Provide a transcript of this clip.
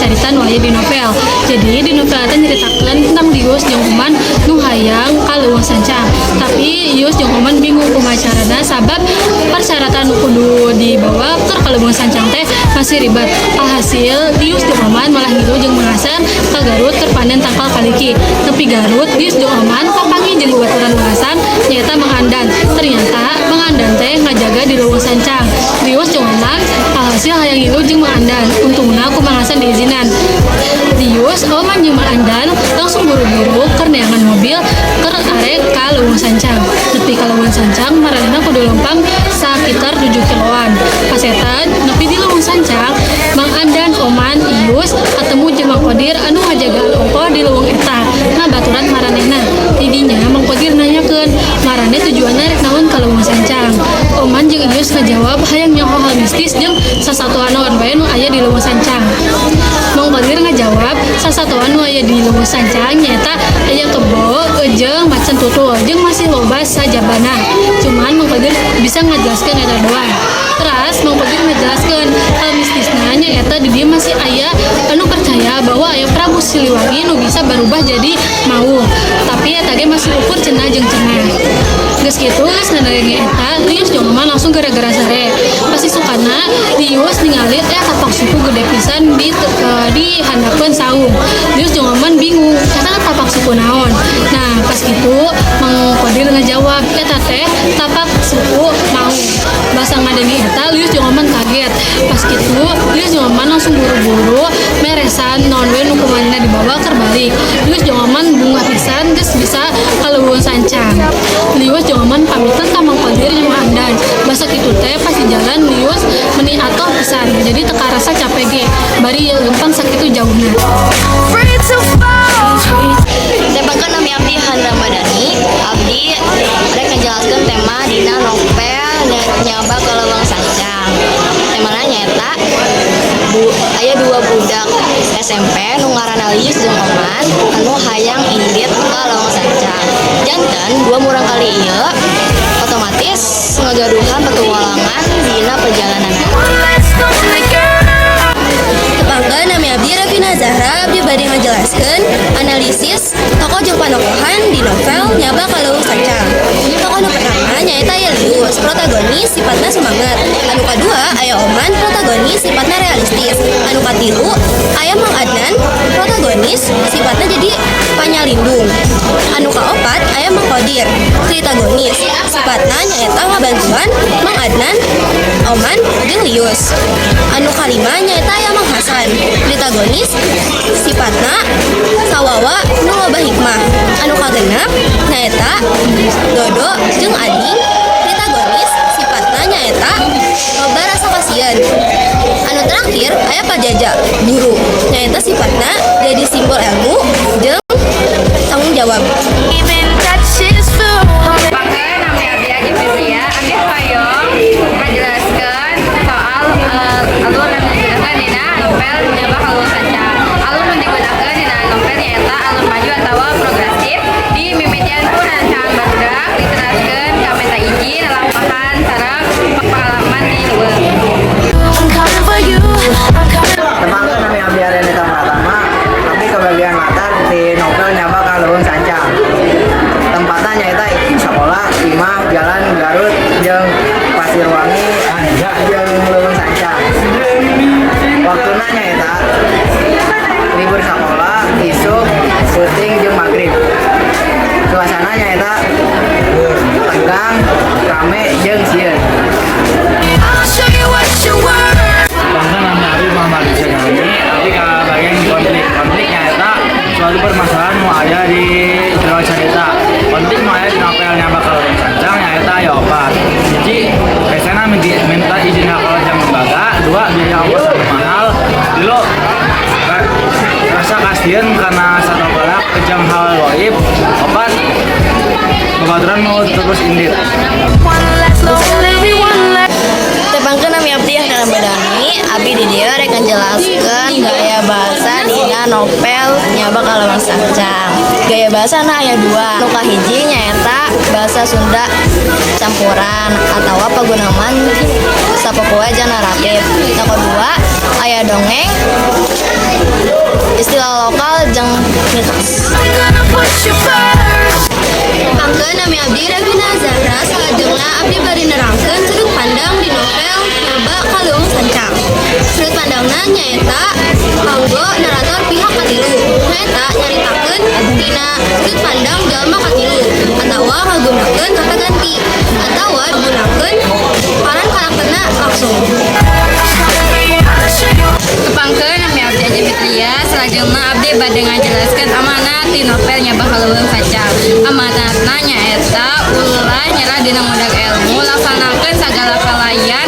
carita nu aya di novel. Jadi di novel eta nyeritakeun tentang Lius jeung Oman nu hayang ka Leuweung Sancang. Tapi Lius jeung Oman bingung kumaha carana, sabab persyaratan nu kudu dibawa keur ka Leuweung Sancang teh masih ribet. Alhasil, Lius jeung Oman malah ngilu jeung Mang Hasan ka Garut keur panen tangkal kaliki. Nepi Garut, Lius jeung Oman papanggih jeung babaturan Mang Hasan, nyaeta Mang Andan. Ternyata Mang Andan teh ngajaga di Leuweung Sancang. Lius jeung Oman alhasil hayang ngilu jeung Mang Andan. Untungna ku Mang Hasan diizinan. Lius, Oman jeung Mang Andan langsung buru-buru keur neangan mobil keur arek ka Leuweung Sancang. Nepi ka Leuweung Sancang, maranehna kudu leumpang sakitar 7 kiloan. Pas eta nepi di Leuweung Sancang, Mang Andan, Oman, Ius ketemu jeung Mang Kodir anu ngajagaan ongkoh di leuweung eta. Ngabaturan maranehna. Tidinya Mang Kodir nanyakeun, maraneh tujuanna rek naon ka Leuweung Sancang. Oman jeung Ius ngajawab hayang nyaho hal mistis jeung sasatoan naon bae nu aya di Leuweung Sancang. Mang Kodir ngajawab sasatoan nu aya di Leuweung Sancang nyaeta aya kebo jeung macan tutul jeung masih loba sajabana. Cuman Mang Kodir bisa ngajelaskeun eta doang. Teras Mang Kodir ngajelaskeun hal mistisna nyaeta di dieu masih aya anu percaya bahwa aya Prabu Siliwangi nu bisa berubah jadi maung. Tapi eta ge masih ukur cenah jeung cenah. Geus kitu, geus ngadenge eta, Lius jeung Oman langsung gara-gara sare. Pas isukana, Lius ningali teh tapak suku gede pisan di handapeun saung. Lius jeung Oman bingung, eta tapak suku naon? Nah, pas gitu Mang Kodir ngajawab, eta teh tapak suku maung. Basa ngadenge eta, Lius jeung Oman kaget. Pas gitu, Lius jeung Oman langsung buru-buru meresan naon we nu kumanehna dibawa keur balik. Lius jeung Oman bungah pisan geus bisa ka Leuweung Sancang. Lius jeung Oman pamitan ka Mang Kodir jeung Mang Andan. Basa kitu teh pas di jalan Lius meni atoh pisan. Jadi teu karasa capek ge. Bari leumpang sakitu jauhna. Free to fall. Tepangkeun, nami abdi Han Ramadhani. Abdi rek ngajelaskeun tema dina novel Nyaba ka Leuweung Sancang. Temana nyaeta aya dua budak SMP nu ngaranna Lius jeung Oman anu hayang indit ka Leuweung Sancang. Janten dua murangkalih ieu otomatis ngagaduhan petualangan dina perjalananna. One less lonely girl. Tepangkeun, nami abdi Revina Zahra, abdi bade ngajelaskeun analisis tokoh jeung panokohan di novel Nyaba ka Leuweung Sancang. Tokoh nu pertama nyaeta aya Lius, protagonis, sifatna sumanget. Anu kadua aya Oman, protagonis, sifatna realistis. Anu katilu aya Mang Adnan, protagonis, sifatna jadi panyalindung. Anu kaopat aya Mang Kodir, tritagonis, sifatna nyaeta ngabantuan Mang Adnan, Oman, jeung Lius. Anu kalima nyaeta aya Mang Hasan, tritagonis, sifatna sawawa nu loba hikmah. Anu kagenep nyaeta Dodo jeung Ading, tritagonis, sifatna nyaeta loba rasa kasieun. Anu terakhir aya Pak Jaja, guru, nyaeta sifatna jadi simbol ilmu jeung tanggung jawab. Even touches food. Tepangkeun, nami abdi Agi Fitria, abdi hoyong ngajelaskeun soal alur anu digunakeun dina novel Nyaba ka Leuweung Sancang. Alur nu digunakeun dina novel nyaeta alur maju atawa progresif, dimimitian ku rerencangan barudak, diteraskeun ka menta izin, lalampahan sareng pengalaman di leuweung. I'm coming for you. I'm coming. Tepangkeun, nami abdi Arenita Pratama, abdi kebagian latar di novel Nyaba ka Leuweung Sancang. Tempatnya nyaeta sekolah, imah, jalan Garut, jeung Pasirwangi, jeung Leuweung Sancang. Waktuna nyaeta libur sekolah, isuk, peuting jeung maghrib. Suasana nyaeta tegang, rame, jeung sieun. I'll show you what you're worth. Tepangkeun, nami abdi Muhammad Rizky, abdi ka bagian konflik. Konflik nyaeta suatu permasalahan nu aya di jero carita. Konflik nu aya di novel Nyaba ka Leuweung Sancang nyaeta aya opat. Hiji, hesena minta izin ka kolot jeung lembaga. Dua, biaya ongkos anu mahal. Tilu, rasa kasieun kana sato galak jeung hal goib. Opat, babaturan mau terus indit. One less lonely, one less. Tepangkeun, nami abdi Hana Ramadhani. Abdi di dieu rek ngajelaskeun gaya bahasa dina novel Nyaba Ka Leuweung Sancang. Gaya bahasana aya dua. Nu kahiji nyaeta bahasa Sunda campuran atawa paguneman sapopoe jeung naratif. Nu kadua aya dongeng, istilah lokal jeung mitos. I'm gonna put you first. Tepangkeun, nami abdi Revina Zahra. Salajengna abdi bade nerangkeun sudut pandang di novel Nyaba Ka Leuweung Sancang. Sudut pandangna nyaeta kanggo narator pihak katilu. Nyaeta nyaritakeun tina sudut pandang jalma katilu atawa ngagunakeun kata ganti atawa gunakeun paran karakterna langsung. I'll show you. Tepangkeun, nami abdi Aja Fitria. Salajengna abdi bade ngajelaskeun amanat di novel Nyaba Ka Leuweung Sancang. Amanatna nyaeta ulah nyerah dina ngudag ilmu, laksanakeun sagala kalayan.